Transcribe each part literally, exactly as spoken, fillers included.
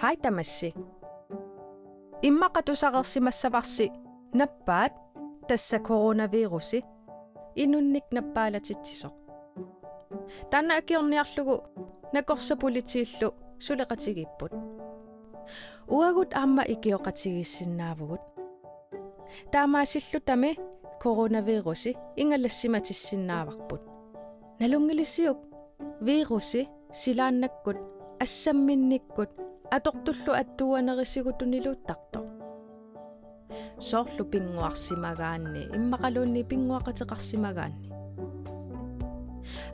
Ai tamassi. Immaqa tusareersimassavarsi nappaat, tassa coronavirusi, inunnik nappaalatsitsisoq. Taanna akiorniarlugu nakorsat politiillu suleqatigiipput. Uagut aamma ikioqatigiissinnaavugut. Taamaasillutami coronavirusi ingalassimatissinnaavarput. Nalunngilisiuk virusi silaannakkut assamminnikkut atortullu attuuanerisigut tuniluuttartoq? Soorlu pinnguarsimagaanni, immaqaluunniit pinnguaqateqarsimagaanni.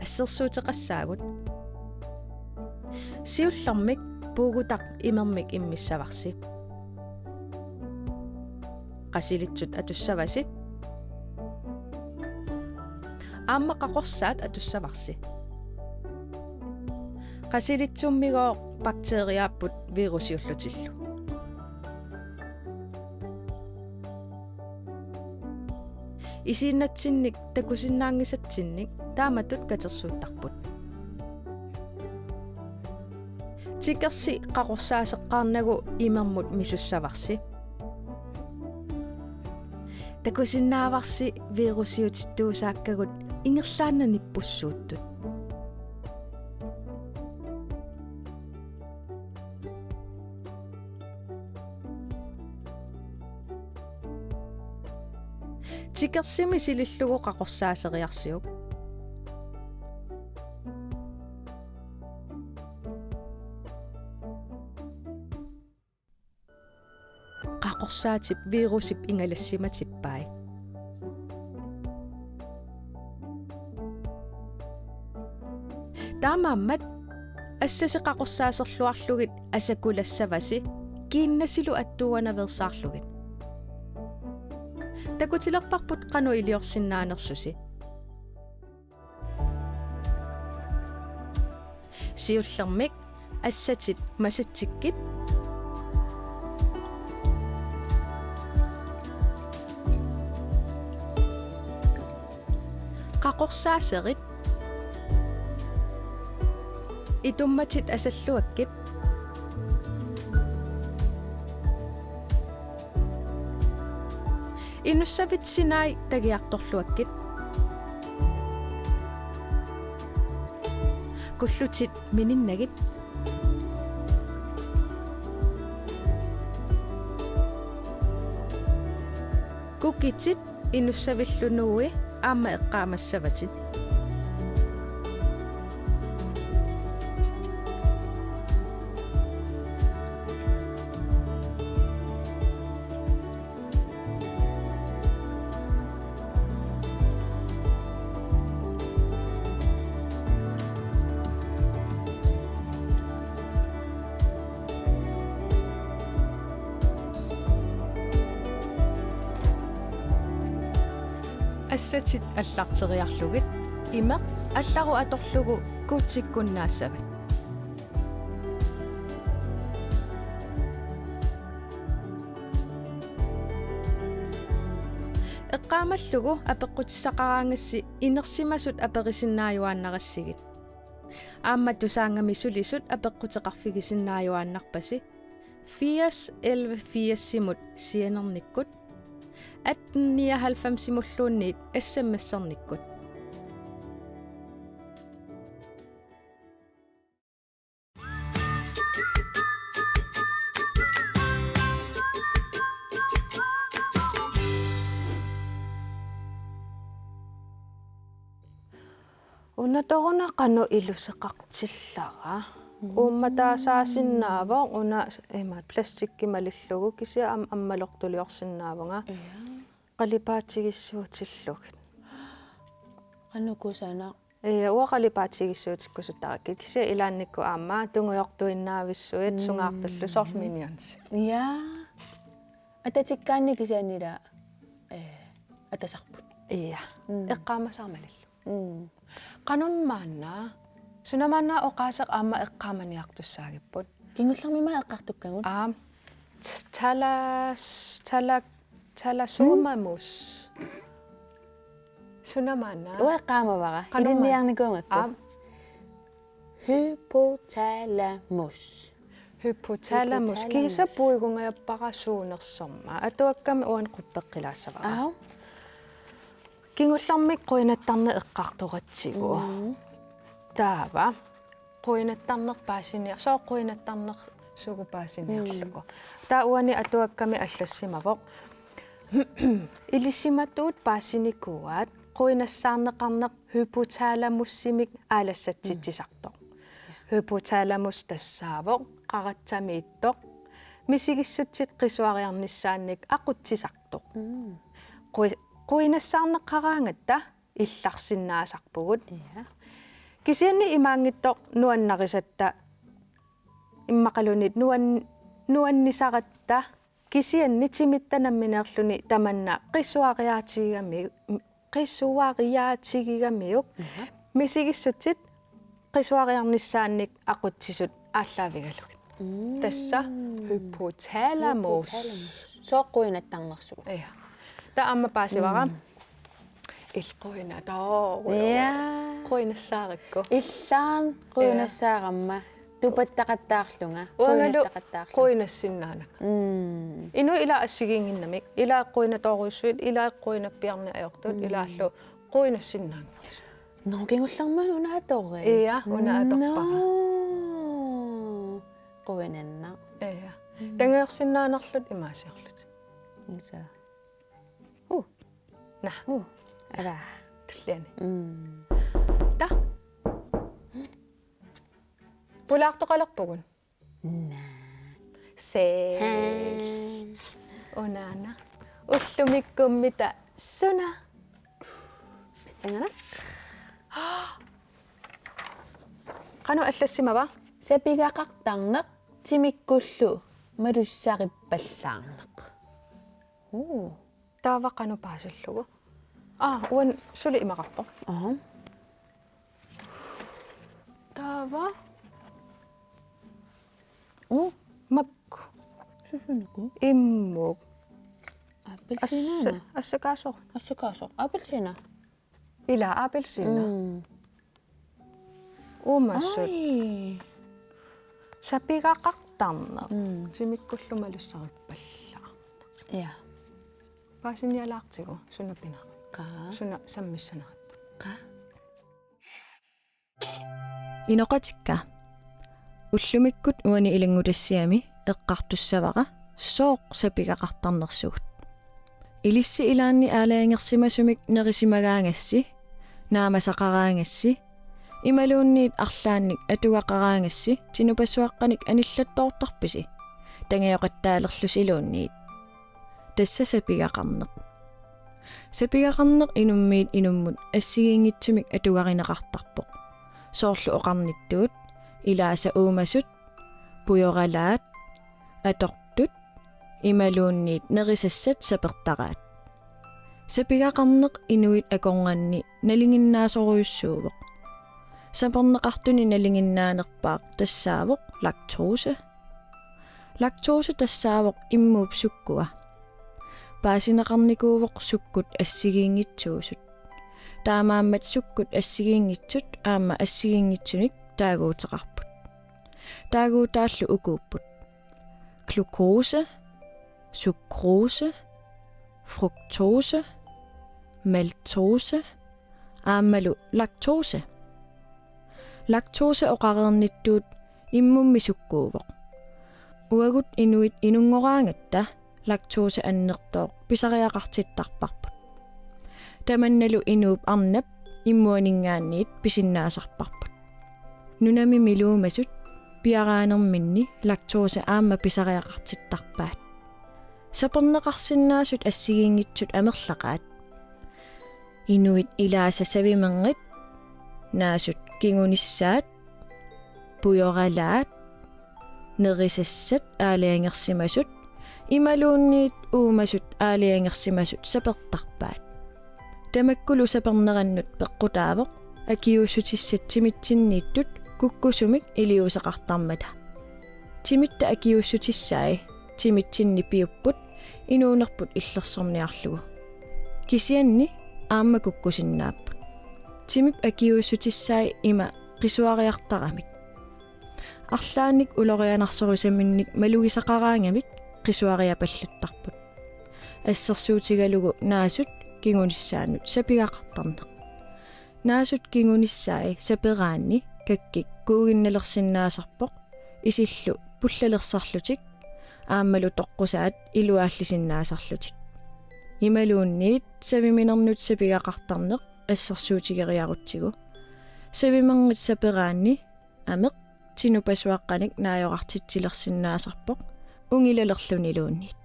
Assersuuteqassaagut. Siullermik puugutaq imermik immissavarsi. Qasilitsut atussavasi. Aamma qaqorsaat atussavarsi. Qasilitsummigooq bakteriaapput virusiullutillu. Isiinnatsinnik takusinnaanngisatsinnik taamatut katersuuttarput. Tikersi qaqorsaaseqqaarnagu imermut misussavarsi. Takusinnaavarsi virusiutittuusaakkagut ingerlaannaq nippussuuttut. Tikersimi silillugu qaqorsaaseriarsiuk. Qaqorsaatip virusip ingalassimatippai. Taamaammat assasi qaqorsaaserluarlugit asakulassavasi kiinnasilu attuuanaveersaarlugit. Takutilerparput qanoq iliorsinnaanersusi. Siullermik assatit masatsikkit. Qaqorsaaserit. Itummatit asalluakkit. Inussavit sinai tagiartorluakkit. Kullutit mininnagit. Kukitit inussavillu nuui aamma eqqaamassavatit. Assatit allarteriarlugit imeq allarut atorlugu kuutsikkunnaassavat. Eqqaamallugu apeqqutissaqaraangassi inersimasut aperisinnaajuaannarassigit. Aamma Tusaannga-mi sulisut apeqquteqarfigisinnaajuaannarpasi firs elleve firsimut sianernikkut, atten nioghalvfemsimulluunniit S M S-ernikkut. Una toruna qanoq iluseqartillara. Mm. Uummataasaasinnaavat una imaat plastikki malillugu kisianni am-, ammalortuliorsinnaavunga. Ja. Qalipaatigissuutillugit. Qanoq kusanaq. Ee, uanga qalipaatigissuutikkusuttarakkit. Kisianni ilaannikkut aamma tungujortuinnavissuit, mm, sungaartullu soorlu Minions. Ja. Atatikkaanni kisianni ila, ee, atasarput. Ja. Mm. Eqqaamasara malillugu. Mm. Qanoq maanna, suna maanna oqaaseq aamma eqqaamaniartussaagipput. Kingullermi maani eqqartukkagut. Aap. Tala-, tala-, talasuumamus. Suna maanna. Uanga eqqaamavara. Qanoq maanna? Ilinniarnikuugakku. Aap. Hypotalamus. Hypothalamus. Hypothalamus. Kiisa puigungajappara suunersorma. Atuakkami uani quppeqqilaassavara. Aap. Kingullermik quinattarneq eqqartoratsigu. Mm. Taava. Quinattarneq paasiniar-, sooq quinattarnersugut paasiniarlugu. Mm. Taava uani atuakkami allassimavoq. Ilisimatuut paasinikuuaat quinassaarneqarneq hypothalamusimik aalassatsitsisartoq. Mm. Hypothalamus tassaavoq qaratsamiittoq, misigissutsit qisuariarnissaannik aqutsisartoq. Mm. Qu-, quinassaarneqaraangatta illarsinnaasarpugut. Ja. Kisianni imaanngitsoq nuannarisatta immaqaluunniit nuan-, nuannisaratta, kisianni timitta nammineerluni tamanna qisuariaatigigami-, qisuariaatigigamiuk. Mhm. Misigissutsit qisuariarnissaannik aqutsisut aallaavigalugit. Mm. Tassa hypothalamus. Hypothalamus. Sooq quinattarnersugut. Ja. Taava aamma paasivara. Mm. Illit quinatoorujuk. Ja. Quinassaarakku. Illit quinassaaramma. Ja. Tupattaqattaarlunga. Uangalu quinattaqattaarlunga. Quinassinnaananga. Mm. Inuit ilaat assigiinnginnamik. Ilaat quinatoorujussuit, ilaat quinappiarneq ajortut, mm, ilaallu quinassinnaanngillat. Nå, kingullermik una atorpara. Ja, una atorpara. Nå. Quinanna. Ja. Mm. Tangajorsinnaanerlutit imaasiorlutit. Isa. Uh. Naa. Uh. Ara. Tulliani. Mm. Taava. Pulaartoqalerpugut. Naa. Se. Haa. Unaana. Ullumikkummita suna? Pissanganaq. Qanoq allassimava? Sapigaqartarneq timikkullu malussarippallaarneq. Uu. Taava qanoq paasillugu? Aa, uani suli imaqarpoq. Aha. Taava. Uu. Makku. Susunuku. Immuk. Appelsiina. Assa-, assakaasoq. Assakaasoq. Appelsiina. Ila appelsiina. Mm. Uumasut. Ai. Sapigaqartarneq. Mm. Timikkullu malussarippallaarneq. Ja. Paasinialaartigu suna pinaq. Qaa. Suna sammissaneripput. Qaa. Inoqatikka. Ullumikkut uani ilanngutassiami eqqartussavara sooq sapigaqartarnersugut. Ilissi ilaanni aalajangersimasumik nerisimagaangassi, naamasaqaraangassi, imaluunniit arlaannik atugaqaraangassi tinupassuaqqanik anillattoortarpisi, tangajoqattaalerlusiluunniit. Tassa sapigaqarneq. Sapigaqarneq inummiit inummut assigiinngitsumik atugarineqartarpoq. Soorlu oqarnittut, ilaasa uumasut, pujoralaat, atortut, imaluunniit nerisassat sapertaraat. Sapigaqarneq inuit akornanni nalinginnaasorujussuuvoq. Saperneqartuni nalinginnaanerpaaq tassaavoq laktose. Laktose tassaavoq immuup sukkua. Paasineqarnikuuvoq sukkut assigiinngitsuusut. Taamaammat sukkut assigiinngitsut aamma assigiinngitsunik taaguuteqarput. Taaguutaallu ukuupput: glukose, sukrose, fruktose, maltose, aammalu laktose. Laktose oqareernittut immummi sukkuuvoq. Uagut inuit inunngoraangatta laktose annertooq pisariaqartittarparput. Tamannalu inuup arnap immuaninngaanniit pisinnaasarparput. Nunami miluumasut piaraanerminni laktose aamma pisariaqartittarpaat. Saperneqarsinnaasut assigiinngitsut amerlaqaat. Inuit ilaasa savimerngit, naasut kingunissaat, pujoralaat, nerisassat aalajangersimasut, imaluunniit uumasut aalajangersimasut sapertarpaat. Tamakkulu sapernerannut peqqutaavoq akiuussutissat timitsinniittut kukkusumik iliuuseqartarmata. Timitta akiuussutissai timitsinni piupput inuunerput illersorniarlugu. Kisianni aamma kukkusinnaapput. Timip akiuussutissai ima qisuariartaramik. Arlaannik ulorianarsorisaminnit malugisaqaraangamik qisuariapallattarput. Assersuutigalugu naasut kingunissaannut sapigaqartarneq. Naasut kingunissai saperaanni kakkik kuuginnalersinnaasarpoq, isillu pullalersarlutik aammalu toqqusaat iluaallisinnaasarlutik. Imaluunniit saviminernut sapigaqartarneq assersuutigeriarutsigu. Savimerngit saperaanni ameq tinupasuaqqanik naajorartitsilersinnaasarpoq ungilalerluniluunniit.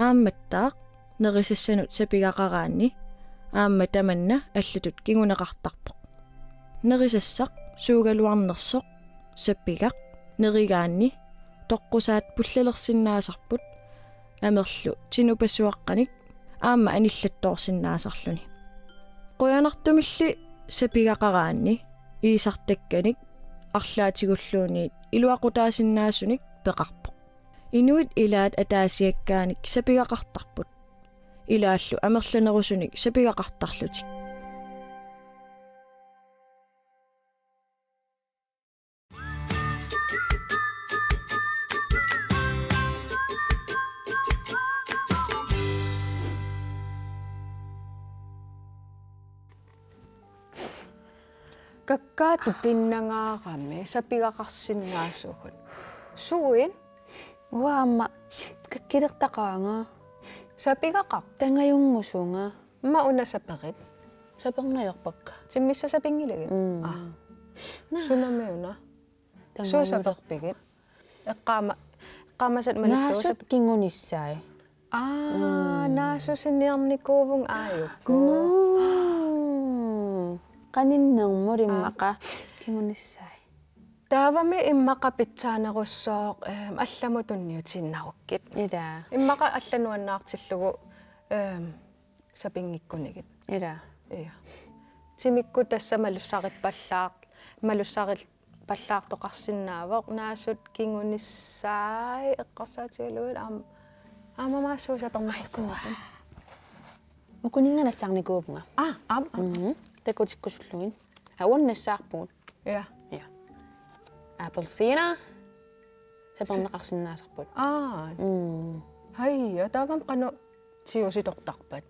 Aammattaaq nerisassanut sapigaqaraanni aamma tamanna allatut kinguneqartarpoq. Nerisassaq suugaluarnersoq sapigaq nerigaanni toqqusaat pullalersinnaasarput amerlu tinupasuaqqanik aamma anillattoorsinnaasarluni. Qujanartumilli sapigaqaraanni iisartakkanik arlaatigulluunniit iluaqutaasinnaasunik peqarpoq. Inuit ilaat ataasiakkaanik sapigaqartarput. Ilaallu amerlanerusunik sapigaqartarlutik. Kakkaak tupinnangaarami sapigaqarsinnaasugut. Suit? Uanga aamma kakkilertaqaanga. Sapigaqarpa? Tangajungusunga. Aamma una saperit. Sapernajorpakka. Timmissat sapinngilagit? Mm. Aa. Naa. Sunami una? Tangajunguler- Suut saperpigit? Eqqaama-, eqqaamasat malillugu. Naasut sap- kingunissai. Aa, mm. Naasusinniarnikuuvunga aajukku. Nuu. Qaninnermut immaqa kingunissai. Taavami immaqa pitsaanerussooq, ehm, allamut tunniutiinnarukkit. Ilaa. Immaqa allat nuannaartillugu, ehm, sapinngikkunigit. Ilaa. Ia. Timikkut tassa malussarippallaar-, malussarippallaartoqarsinnaavoq, naasut kingunissai eqqarsaatigalugit aam-, aamma suut saperneqarsinnaavunga. Ukuninnga nassaarnikuuvunga. Aa, aap, aap. Mhm. Takutikkusullugit. Aa, uannut nassaarpugut. Ia. Ia. Appelsiina. Saperneqarsinnaasarput. Aa. Mm. Haja, taavami qanoq juicitortarpat?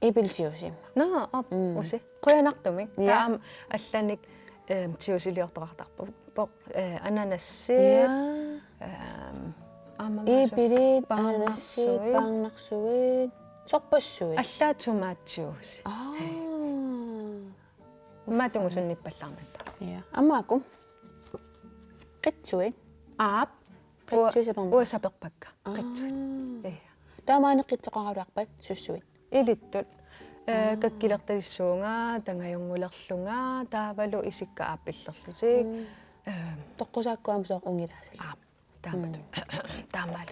Iipil juici. Naa, aap, mm. Usi. Qujanartumik. Ia. Taava aamma allanik, ehm, juiciliortoqartarpoq. Poq, eh, ananasit. Ia. Ehm, aamma iipilit, paarnarsuit, ananasit, paarnarsuit. Sorpassuit. Allaat tomatjuici. Aa. Aamma tungusunniippallaarnatta. Ia. Aamma uku. Qitsuit. Aap. Qitsuit saperneq. Uanga saperpakka. Aa. Qitsuit. Ia. Taava maani qitsoqaraluarpat sussuit. Ilittut. Eh, aa. Kakkilertalissuunga, tangajungulerlunga, taavalu isikka aappillerlutik. Mm. Ehm. Toqqusaakkut aamma sooq ungilaasat. Aap. Taamatut. Mm. Taamaal.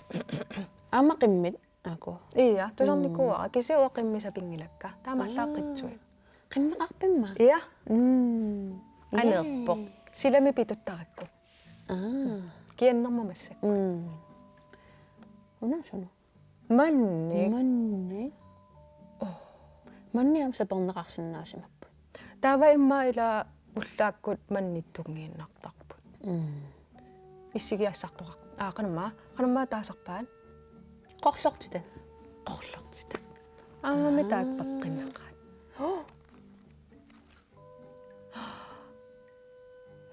Aamma qimmit. Aaku. Ia, tusarnikuuara. Mm. Kisianni uanga qimmit sapinngilakka. Taamaallaat qitsuit. Qimmeqarpimma? Ia. Mm. Aneerpoq. Ia. Silami pituttarakku. Aa. Kiannermut massakkut. Mm. Una suna? Mannik. Mannik. Oh. Mannik aamma saperneqarsinnaasimapput. Taava immaqa ila ullaakkut mannittunngiinnartarput. Mm. Issigiassartoqar-, aa, qanormaa, qanormaa taasarpaat? Qorlortitat. Qorlortitat. Aammami taakku peqqinnaqaat. Hoo.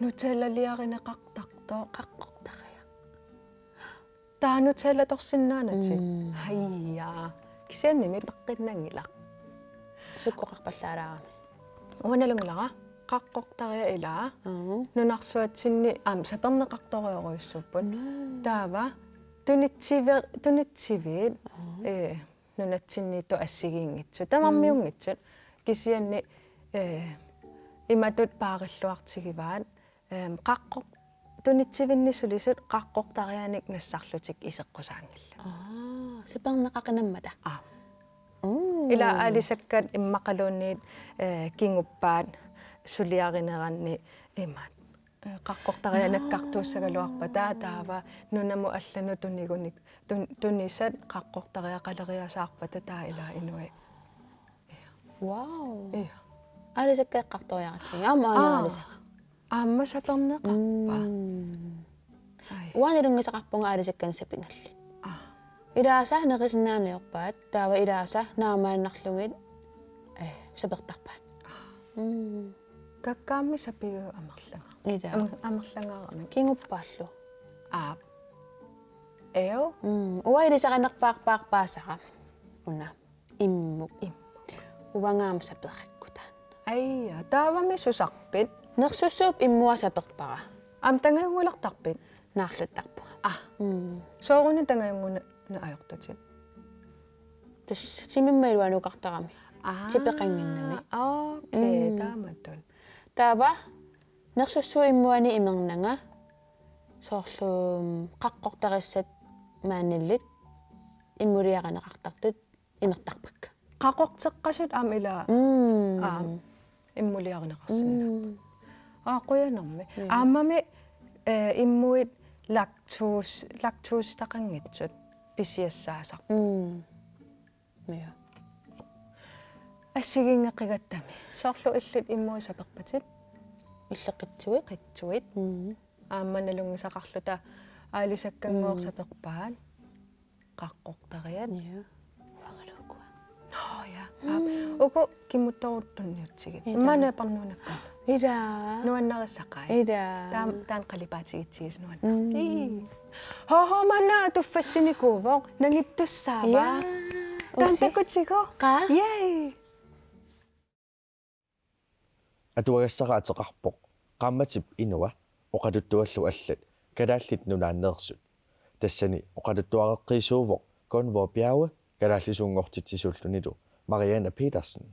Nutellaliarineqartartoq. Qaqqortariaq. Taava Nutellatorsinnaanatik. Mm. Haja. Kisiannimi peqqinnanngilaq. Sukkoqarpallaalaarami. Uanga nalunngilara. Qaqqortariaq ilaa. Aa. Nunarsuatsinni aamma saperneqartorujorujussuupput. Noo. Taava tunitsive-, tunitsiviit. Aa. Ee, nunatsinniittut assigiinngitsut. Tamarmiunngitsut. Mm. Kisianni, ee, imatut paarilluartigivaat. Ehm, qaqqor-, tunitsivinni sulisut qaqqortarianik nassarlutik iseqqusaanngillat. Aa, saperneqaqinammata. Aa. Mm. Ila aalisakkat immaqaluunniit, eh, kinguppaat suliarineranni imaat. Eh, qaqqortariaq nakkartuussagaluarpat taava nunamut allanut tunigunik-, tun-, tunisat qaqqortariaqaleriasaarpata taava ila inuit. Wow. Ia. Aalisakkat eqqartoriaratsigit. Aamma aana. Aa. Aalisakkat. Aamma saperneqarpa? Mm. Ai. Uanga nalunngisaqarpunga aalisakkanik sapingallit. Aa. Ilaasa neqisinnaaneq ajorpaat, taava ilaasa naamaannarlugit, eh, sapertarpaat. Aa. Mm. Kakkaammi sapigaat amerlanga-, Ila. Am-, amerlangaaramik. Kinguppaallu. Aap. Eo? Mm. Uanga ilisarinerpaarpaarpaasara. Una. Immuk. Immuk. Uangaammi saperakku taanna. Aija, taavami susarpit? Nersussuup immua saperpara. Aamma tangajungulertarpit? Naarluttarpunga. Aa. Mm. Sooruna tangajunnguna ajortutit? Tassa timimma iluanukartarami. Aa. Tipeqannginnami. Okay, mm. Taamatut. Taava nersussuup immuani imernanga soorlu qaqortarissat maannalit immuliarineqartartut imertarpakka. Qaqorteqqasut aamma ila, mm, aamma immuliarineqarsinnaapput. Mm. Aa, qujanarmi. Mm. Aammami, eh, immuit laktos-, laktosetaqanngitsut pisiassaasarput. Mm. Ja. Assigiinngeqigattami. Soorlu illit immuit saperpatit? Illit qitsuit. Qitsuit. Mm. Aamma nalunngisaqarluta aalisakkanngooq, mm, saperpaat. Qaqortariat. Ja. Uangalu ukua. Nå, ja. Aap. Mm. Uku kimuttoruttunniutsigit. Ila. Maani parnuunakku. Ila. Nuannarissaqai. Ila. Taam-, taanna qalipaatigitsigisi nuanna-. Mm. Ii. Ho, ho, maanna tuffassinikuuvoq. Nangittussaava. Ja. Taanna usi. Takutigu. Qaa? Yay. Atuagassara ateqarpoq Qaammatip inua, oqaluttuallu allat Kalaallit Nunaanneersut. Tassani oqaluttuareqqiisuuvoq Gunvor Bjerre kalaallisuunngortitsisuullunilu Mariane Petersen.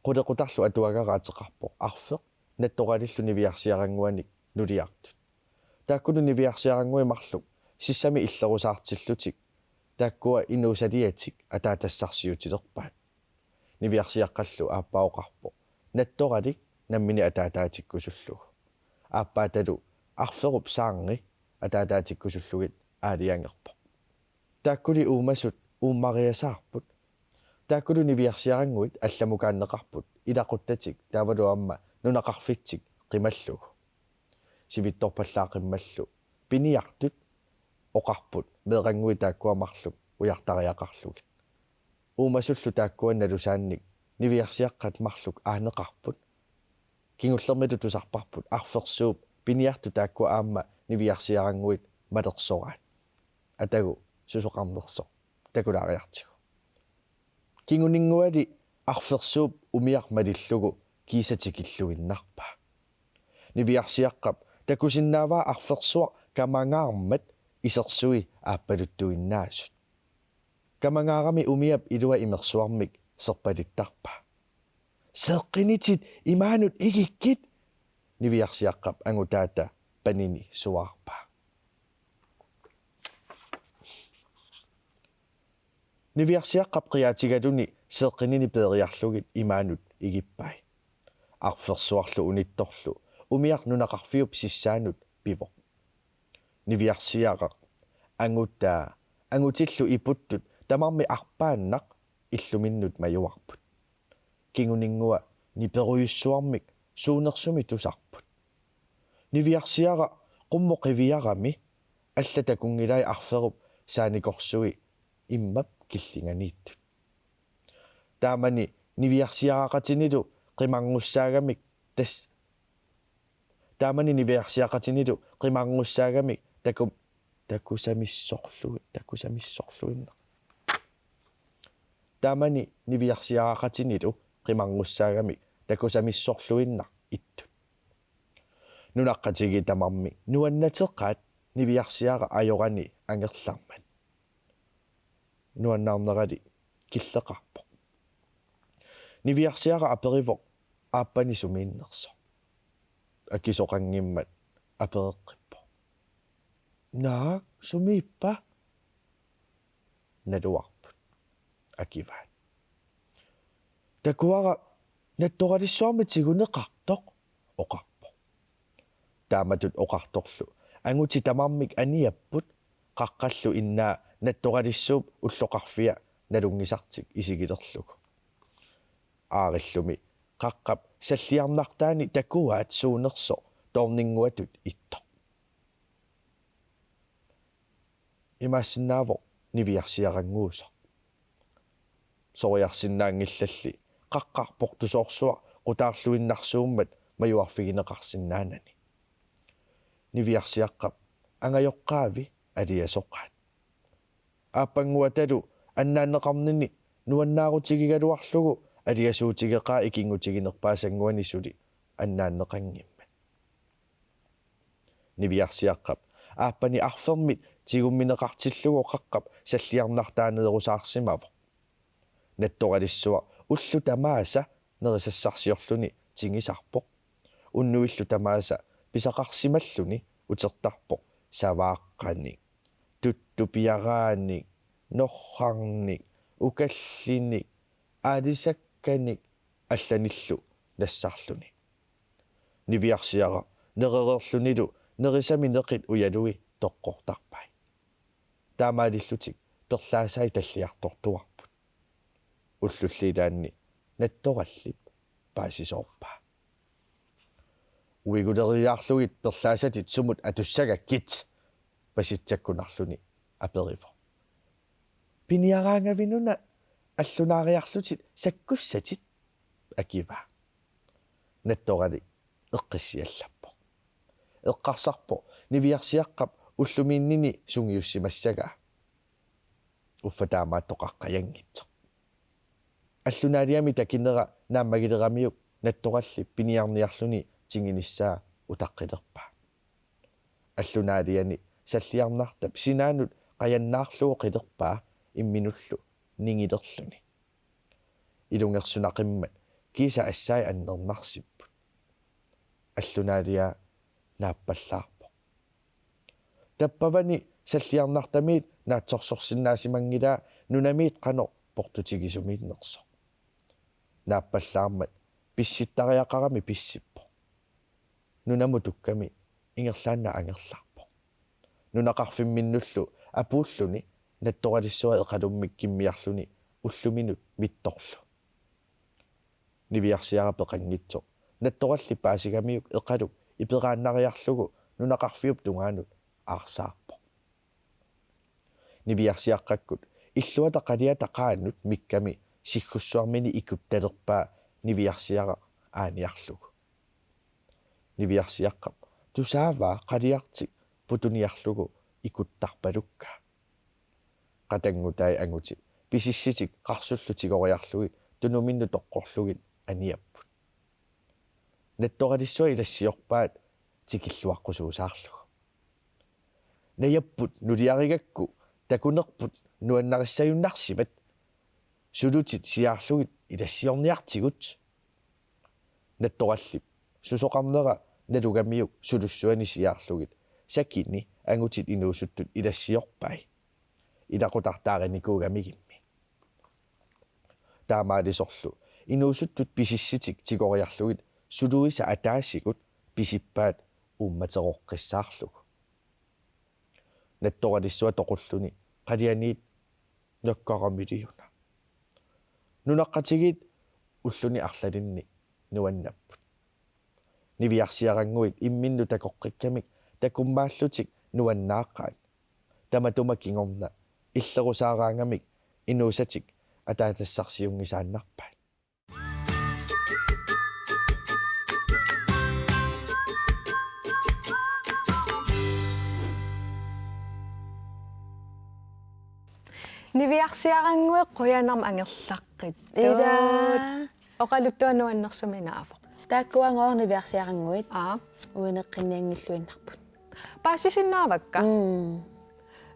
Qulequtarlu atuagara ateqarpoq Arfeq nattoralillu niviarsiarannguanik nuliartut. Taakkulu niviarsiarannguit marluk sissami illerusaartillutik taakkua inuusaliatik ataatassarsiutilerpaat. Niviarsiaqqallu aappaa oqarpoq nattoralik nammineq ataataatikkusullugu. Aappaatalu Arferup saarngi ataataatikkusullugit aalajangerpoq. Taakkuli uumasut uummariasaarput. Taakkulu niviarsiarannguit allamukaanneqarput ilaquttatik taavalu aamma nunaqarfitsik qimallugu. Sivitsorpallaaqqimmallu piniartut oqarput meerannguit taakkua marluk ujartariaqarlugit. Uumasullu taakkua nalusaannik niviarsiaqqat marluk aaneqarput. Kingullermilu tusarparput arfersuup piniartut taakkua aamma niviarsiarannguit malersoraat. Atagu susoqarnersoq takulaariartigu. Kinguninnguali arfersuup umiaq malillugu kiisa tikilluinnarpaa. Niviarsiaqqap takusinnaavaa arfersuaq kamangaarmat isersui aappaluttuinnaasut. Kamangaarami umiap ilua imersuarmik serpalittarpaa. Seeqqinitit imaanut igikkit, niviarsiaqqap angutaata panini suaarpaa. Niviarsiaqqap qiaatigaluni seeqqinini peeriarlugit imaanut igippai. Arfersuarlu unittorlu umiaq nunaqarfiup sissaanut pivoq. Niviarsiaraq angutaa angutillu iputtut tamarmik arpaannaq illuminnut majuarput. Kinguninngua niperujussuarmik suunersumik tusarput. Niviarsiaraq qummut qiviarami allat takunngilai arferup saanikorsui immap killinganiittut. Taamani niviarsiaraqatinilu qimarngussaagamik tas-, taamani niviarsiaqatinilu qimarngussaagamik taku-, takusamissorlu-, takusamissorluinnaq. Taamani niviarsiaraqatinilu qimarngussaagamik takusamissorluinnaq ittut. Nunaqqatigiit tamarmik nuannateqaat niviarsiaraq ajorani angerlarmat. Nuannaarnerali killeqarpoq. Niviarsiaraq aperivoq aappani sumiinnersoq. Akisoqanngimmat apereqqippoq: Naak, sumiippa? Naluarput akivaat. Takuara nattoralissuarmik tiguneqartoq, oqarpoq. Taamatut oqartorlu angutit tamarmik aniapput qaqqallu innaa nattoralissuup ulloqarfia nalunngisartik isigilerlugu. Aarillumi qaqqap salliarnartaani takuaat suunersoq toorninnguatut ittoq. Imaassinnaavoq niviarsiarannguusoq. Soriarsinnaanngillalli qaqqaq portusoorsuaq qutaarluinnarsuummat majuarfigineqarsinnaanani. Niviarsiaqqap angajoqqaavi aliasoqaat. Aappannguatalu annaanneqarnini nuannaarutigigaluarlugu aliasuutigeqaa ikinngutiginerpaasannguani suli annaanneqanngimmat. Niviarsiaqqap aappani arfermit tigummineqartillugu qaqqap salliarnartaaneerusaarsimavoq. Nattoralissuaq ullut tamaasa nerisassarsiorluni tingisarpoq. Unnuillu tamaasa pisaqarsimalluni utertarpoq savaaqqanik, tuttupiaraanik, norrarnik, ukallinik, aalisakkanik allanillu nassarluni. Niviarsiaraq nerereerlunilu nerisami neqit ujalui toqqortarpai. Taamaalillutik perlaasai talliartortuarput. Ullulli ilaanni Nattorallip paasisoorpaa. Uiguleriiaarlugit perlaasatit sumut atussagakkit, pasitsakkunarluni aperivoq. Piniaraangavinuna allunaariarlutit sakkussatit, akivaa. Nattorali eqqissiallappoq. Eqqarsarpoq niviarsiaqqap ullumiinnini sungiussimassagaa. Uffa taamaattoqaqqajanngitsoq. Allunaaliami takinera naammagileramiuk Nattorallip piniarniarluni tinginissaa utaqqilerpaa. Allunaaliani salliarnartap sinaanut qajannaarlugu qilerpaa imminullu ningilerluni. Ilungersunaqimmat kiisa assai annernarsipput. Allunaalia naappallaarpoq. Tappavani salliarnartamiit naatsorsorsinnaasimanngilaa nunamiit qanoq portutigisumiinnersoq. Naappallaarmat pissittariaqarami pissippoq. Nunamut tukkami ingerlaannaq angerlarpoq. Nunaqarfimminnullu apuulluni Nattoralissuaq Eqalummik kimmiarluni ulluminut mittorlu. Niviarsiaraq peqanngitsoq Nattorallip paasigamiuk Eqaluk iperaannariarlugu nunaqarfiup tungaanut aarsaarpoq. Niviarsiaqqakkut illuata qaliata qaanut mikkami siggussuarmini ikuttalerpaa niviarsiaraq aaniarlugu. Niviarsiaqqap tusaavaa qaliartik putuniarlugu ikuttarpalukkaa. Qatanngutai angutit pisissitik qarsullu tigoriarlugit tunuminnut toqqorlugit aniapput. Nattoralissuaq ilassiorpaat tikilluaqqusuusaarlugu. Najapput nuliarigakku takunerput nuannarissajunnarsivat, sulutit siaarlugit ilassiorniartigut. Nattorallip susoqarnera nalugamiuk sulussuani siaarlugit sakini angutit inuusuttut ilassiorpai. Ilaqutartaarinikuugamigimmi. Taamaalisorlu inuusuttut pisissitik tigoriarlugit suluisa ataasigut pisippaat uummateroqqissaarlugu. Nattoralissuaq toqulluni qalianiit nakkaramiliuna. Nunaqqatigiit ulluni arlalinni nuannapput. Niviarsiarannguit imminnut takoqqikkamik takummaallutik nuannaaqaat. Tamatuma kingorna illerusaaraangamik inuusatik ataatassarsiunngisaannarpaat. Niviarsiarannguit qujanarmi angerlaqqittuut. Ila. Oqaluttuaq nuannersumik naavoq. Taakkua angorniviarsiarannguit. Aa. Uineqqinnianngilluinnarput. Paasisinnaavakka? Mm.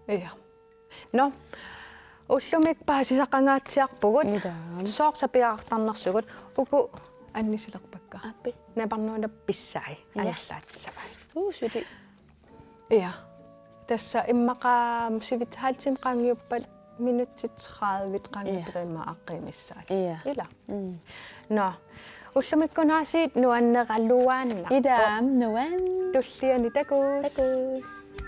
Ia. Nå. Ullumi paasisaqangaatsiarpugut. Ila. Sooq sapigaartarnersugut. Uku annissilerpakka. Aappi. Naparnuuna pissai. Ia. Angerlaatissavaat. Uu, suli. Ia. Tassa immaqa sivitsaartitsineq qaangiuppat minutsit tredive qaangiuppat. Ia. Immaqa aaqqiimissaat. Ia. Ila. Mm. Nå. Ullumikkunaasiit nuanneraluaannaq. Ila, nuan. Tulliani takuss. Takuss.